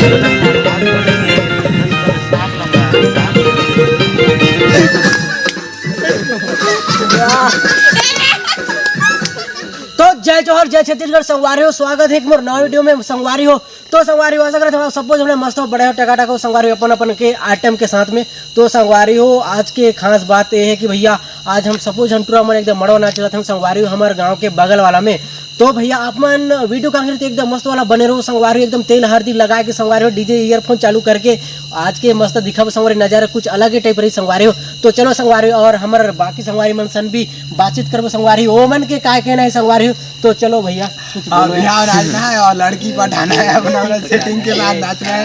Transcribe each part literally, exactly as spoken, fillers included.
तो जय जोहार, जय छत्तीसगढ़ संगवारी हो, स्वागत है एक मोर नवा वीडियो में संगवारी हो। तो संगवारी हो, आशा करत हूँ आप सब झन मस्त हो, बड़े हो, टकाटक हो संगवारी हो, अपन अपन के आइटम के साथ में। तो संगवारी हो, आज के खास बात ये है कि भैया, आज हम सबो झन टूरा मन एकदम मड़वा नाच चलत हन संगवारी हो, हमर गांव के बगल वाला में। तो भैया, आप मन वीडियो के आखिर तक एकदम मस्त वाला बने रहो संगवारी हो, एकदम तेल हरदी लगा के संगवारी हो, डीजे ईयरफोन चालू करके आज के मस्त दिखब संगवारी, नजारा कुछ अलग ही टाइप रही संगवारी हो। तो चलो संगवारी हो, और हमर बाकी संगवारी मन सन भी बातचीत करबो संगवारी हो, ओमन के का कहना है संगवारी हो। तो चलो भैया, कुछ हाँ, बोलो। बिहाव नाचना है और लड़की पटाना है, अपना अपना सेटिंग के साथ नाचना है।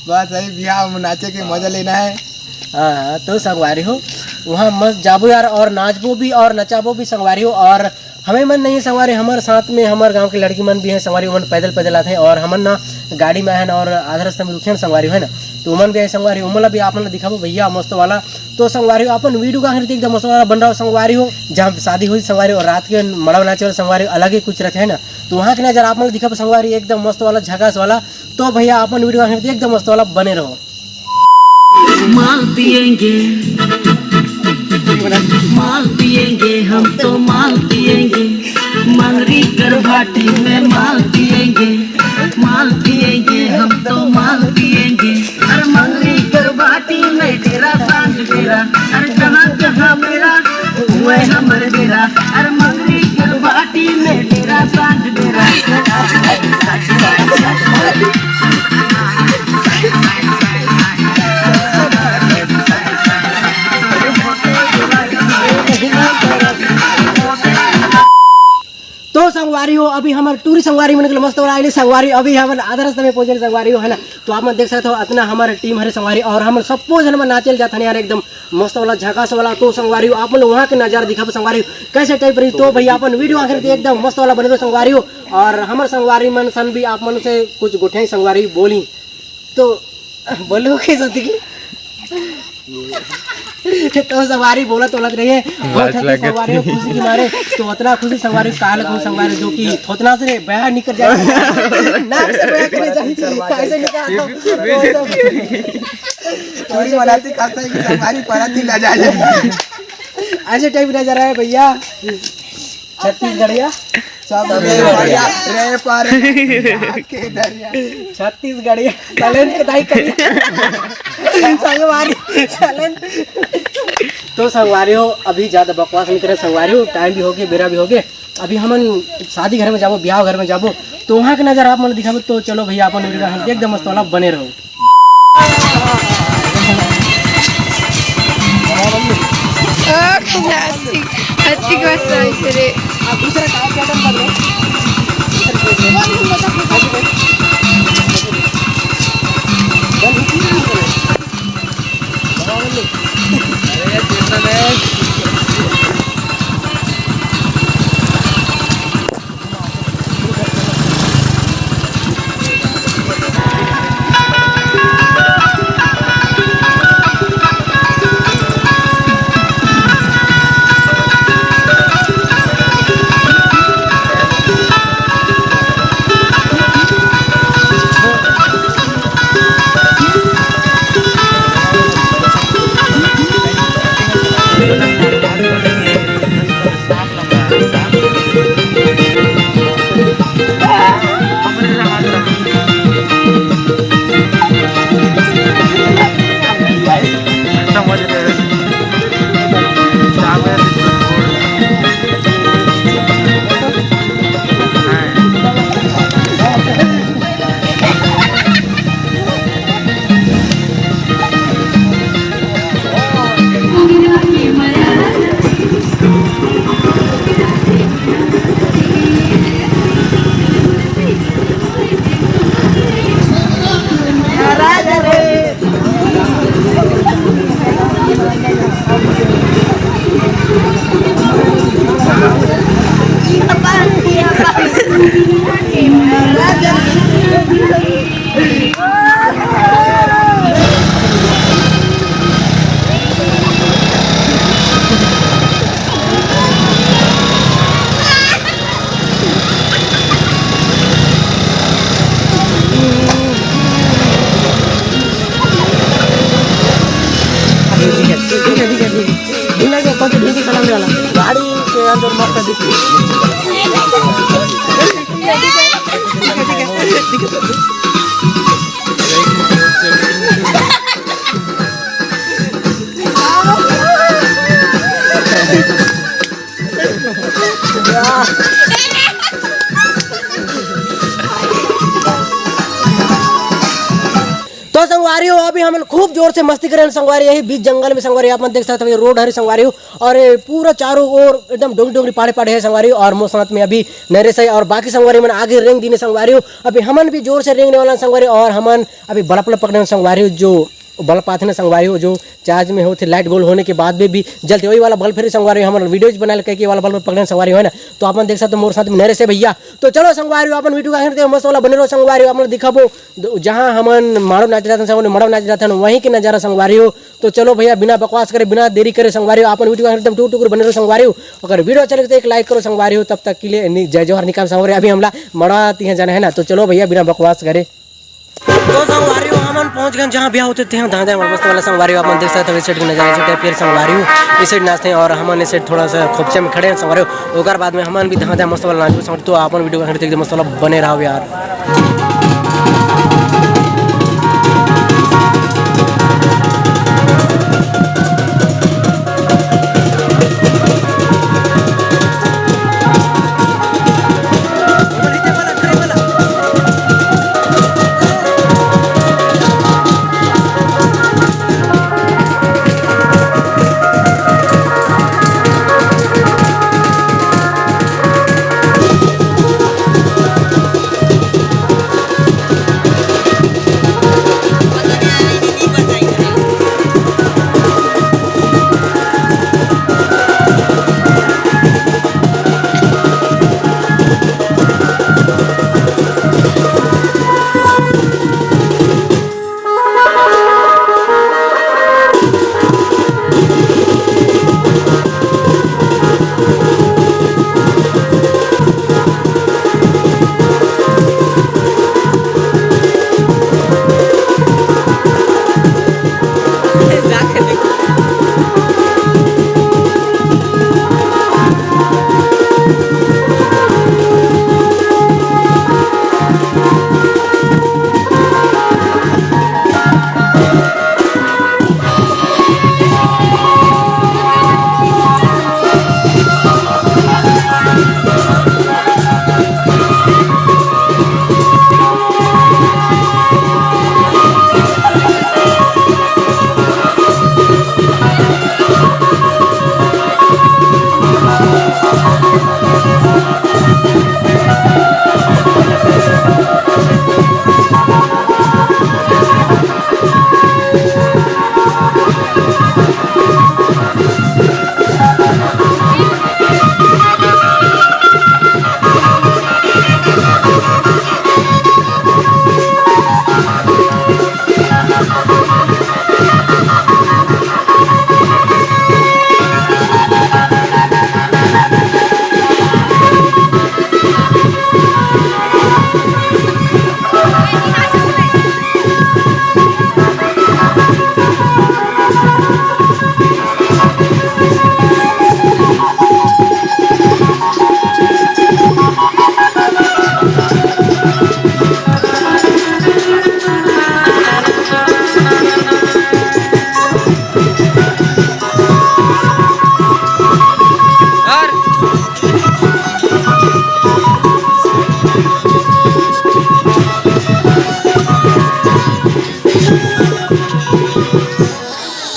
बस यही बिहाव में नाचे के मजा लेना है। हाँ, तो संगवारी हो, वहाँ मस्त जाबो यार, और नाचबो भी और नचाबो भी संगवारी हो। और हमें मन नहीं है संगवारी, हमर साथ में हमर गांव के लड़की मन भी हैं संगवारी, ओमन पैदल पैदल आते हैं और हमन ना गाड़ी में आए हैं और आधा रास्ता में रुके हैं संगवारी हो, है ना। तो ओमन भी आए संगवारी, ओमन ला भी आप मन ला दिखाबो भैया मस्त वाला। तो संगवारी हो, अपन वीडियो का आखिर तक एकदम मस्त वाला बन रहा हो संगवारी हो, जहाँ शादी हुई संगवारी हो, रात के मड़वा नाचे वाला संगवारी हो, अलग ही कुछ रहते हैं ना। तो वहाँ के नजर आप मन ला दिखाबो संगवारी, एकदम मस्त वाला, झकास वाला। तो भैया, अपन वीडियो का आखिर तक एकदम मस्त वाला बने रहो। माल पिएंगे, माल पिएंगे, हम तो माल पिएंगे, मंगरी कर भाटी में माल पिएंगे, माल पिएंगे, हम तो माल पिएंगे। अरे मंगरी कर भाटी में डेरा सांझ बेरा, अरे जहाँ जहाँ मेरा हुए हमर डेरा, अरे मंगरी कर भाटी में डेरा सांझ बेरा। तो संगवारी हो, अभी हमर टूरी संगवारी मन के मस्त वाला आइले संगवारी, अभी हमन आधा रास्ता में पहुंचे संगवारी हो, है ना। तो आप मन देख सकते हो, इतना हमर टीम हरे संगवारी, और हमन सबो झन मन नाचे ल जाथन यार, एकदम मस्त वाला, झकास वाला। तो संगवारी हो, आप मन वहाँ के नजारा दिखाबो संगवारी हो, कैसे टाइप रही। तो भैया, अपन वीडियो आखिर तक एकदम मस्त वाला बने रहो संगवारी हो, और हमर संगवारी मन सन भी आप मन से कुछ गोठियाई संगवारी बोली। तो बोलो के सोती की तो संगवारी बोलत बोलत रहिए, बहुत हद तक संगवारी हो खुशी के मारे। तो उतना खुशी संगवारी काल को संगवारी जो कि थोतना से बया निकल जाए, नाक से बया करे जाए, ऐसे निकाल दो। थोड़ी बनाती खासा है कि संगवारी पड़ा थी ना जाए। ऐसे टाइप नजर आए भैया। छत्तीसगढ़िया। सब बढ़िया। रे पर के दरिया। छत्तीसगढ़िया। सलेन के दाई करी। संगवारी सलेन। तो संगवारी हो, अभी ज्यादा बकवास नहीं करे संगवारी हो, टाइम भी हो गए, बेरा भी हो गए। अभी हमन शादी घर में जाबो, ब्याह घर में जाबो, तो वहाँ के नजर आप मन दिखाबो। तो चलो भैया, अपन वीडियो हम एकदम मस्त वाला बने रहो। ओ, हत्ती, हत्ती के बस आई रे। तो संगवारी हो, अभी हमन खूब जोर से मस्ती करेन संगवारी, यही बीच जंगल में संगवारी, आप मन देख सकत हवे, ये रोड हरे संगवारी हो, और ये पूरा चारों ओर एकदम डोंगरी डोंगरी, पहाड़े पहाड़े है संगवारी हो। और मोर साथ में अभी नरेश है और बाकी संगवारी मन आगे रेंग दीने संगवारी हो। अभी हमन भी जोर से रेंगने वाला संगवारी हो, और हमन अभी बल्ब ल पकड़े संगवारी हो, जो बल्ब आथे ना संगवारी हो, जो चार्ज में होथे, लाइट गोल होने के बाद में भी जलथे, वही वाला बल्ब फेर संगवारी हो, हमन वीडियोज बनाए ल कहिके वाला बल्ब पकड़े संगवारी हो, है ना। तो आप मन देख सकते हो मोर साथ में नरेश है भैया। तो चलो संगवारी हो, अपन वीडियो का आखिर तक मस्त वाला बने रहो संगवारी हो, आप मन दिखाबो द-, जहाँ हमन माड़ो नाच रहा था, संगवारी, माड़ो नाच रहा था, वहीं के नजारा संगवारी हो। तो चलो भैया, बिना बकवास करे, बिना देरी करे संगवारी हो, अपन वीडियो का एकदम टूक टूक बने रहो संगवारी हो। अगर वीडियो अच्छा लगे तो एक लाइक करो संगवारी हो। तब तक के लिए नि-, जय जोहार निकाल संगवारी। अभी हमला मड़वा तिहा जाना है ना, तो चलो भैया, बिना बकवास करे। तो संगवारी हो, हमन पहुंच गए जहाँ ब्याह होथे तिहा, धांधा मस्त वाला संगवारी हो, अपन देख सकते हो, इस side के नजारा, इस side फिर संगवारी हो, इस side नाचते हैं और हमन इस side थोड़ा सा खोपचा में खड़े हैं संगवारी हो। ओकर बाद में हमन भी धांधा मस्त वाला नाचबो संगवारी, तो अपन वीडियो का एकदम मस्त वाला बने रहो यार।